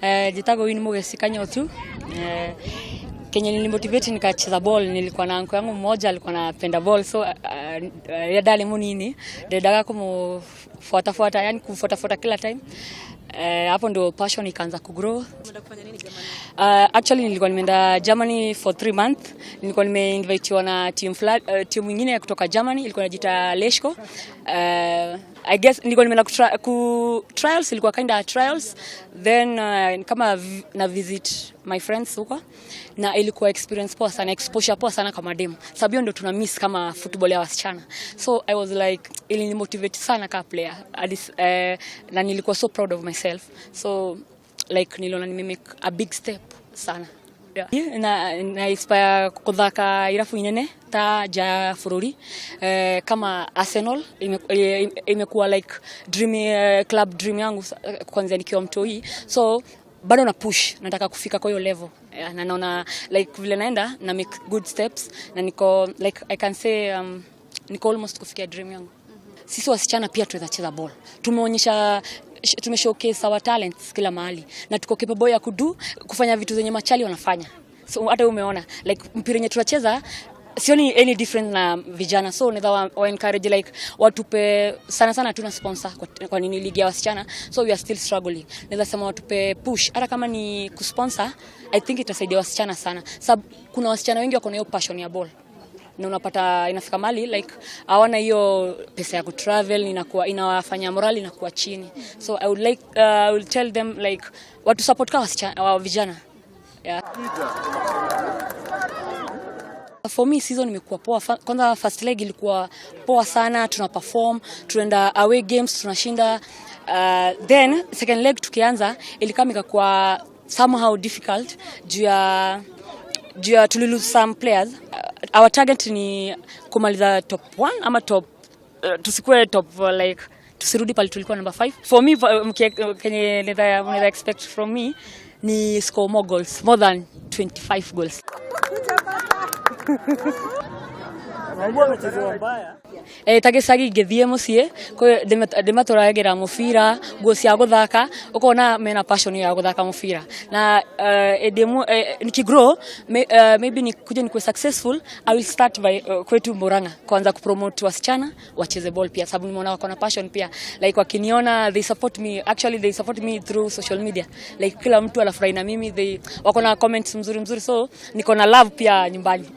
Njĩtagwo Winnie Mugeci Kanyotu. Kenye nilimotivate nikacheza ball, nilikuwa na uncle yangu mmoja alikuwa anapenda ball, so rĩrĩa ndarĩ mũnini ndendaga kũmũfuatafuata, yani kumfuatafuata kila time. Hapo ndio passion ikaanza kugrow. Actually nilikuwa nimeenda Germany for 3 months. Nilikuwa nimeinvitiwa na team nyingine kutoka Germany, ilikuwa inajiita Leshko. I guess nilikuwa nimeenda ku trials, ilikuwa kind of trials, then kama na visit my friends huko, na ilikuwa experience poa sana, exposure poa sana kama madem, sababu hiyo ndio tuna miss kama football ya wasichana. So I was like, ilinimotivate sana kama player. Na nilikuwa so proud of myself, so like niliona nime make a big step sana. Yeah. Na inspire kuthaka irabu inene ta nja ya bururi, kama Arsenal imekuwa like dream, club dream yangu kwanzia nikiwa mtoi, so bado na push, nataka kufika kwa hiyo level. Yeah, na naona like vile naenda na make good steps na niko like, I can say niko almost kufikia dream yangu. Sisi wasichana pia tunaweza cheza ball. Tumeonyesha, tume showcase our talents kila mahali na tuko capable ya kudo, kufanya vitu zenye machali wanafanya. So hata umeona like mpira yenye tunacheza, sioni any difference na vijana, so naweza wa encourage like watupe sana sana. Tuna sponsor kwa nini ligi ya wasichana, so we are still struggling. Naweza sema watupe push, hata kama ni kusponsor, I think itasaidia wasichana sana, sababu kuna wasichana wengi wako na hiyo passion ya ball na unapata inafika mahali like hawana hiyo pesa ya kutravel, inakuwa inawafanya morali inakuwa chini. So I would like, I will tell them like watu support kama wasichana wa vijana, yeah. For me season imekuwa poa. Kwanza first leg ilikuwa poa sana, tuna perform, tunaenda away games tunashinda. Then second leg tukianza ilikama ikakuwa somehow difficult juu ya tuli lose some players. Our target ni kumaliza top 1 ama top, tusikue top, like tusirudi pale tulikuwa number 5. For me, kenye naweza expect from me ni score more goals, more than 25 goals. Ta gĩcagi ngĩthiĩ mũciĩ ndĩmatwaragĩra mũbira, nguo cia gũthaka, ũkona mena passion ya gũthaka mũbira na ĩndĩ ĩmwe nikigrow, maybe nikuje nikuwe successful, I will start by kwetu Murang'a kwanza kupromote wasichana wacheze ball pia, sababu nimeona wako na passion pia. Like wakiniona, they support me. Actually, they support me through social media. Like kila mtu anafurahi na mimi, they wako na comments mzuri mzuri, so niko na love pia nyumbani.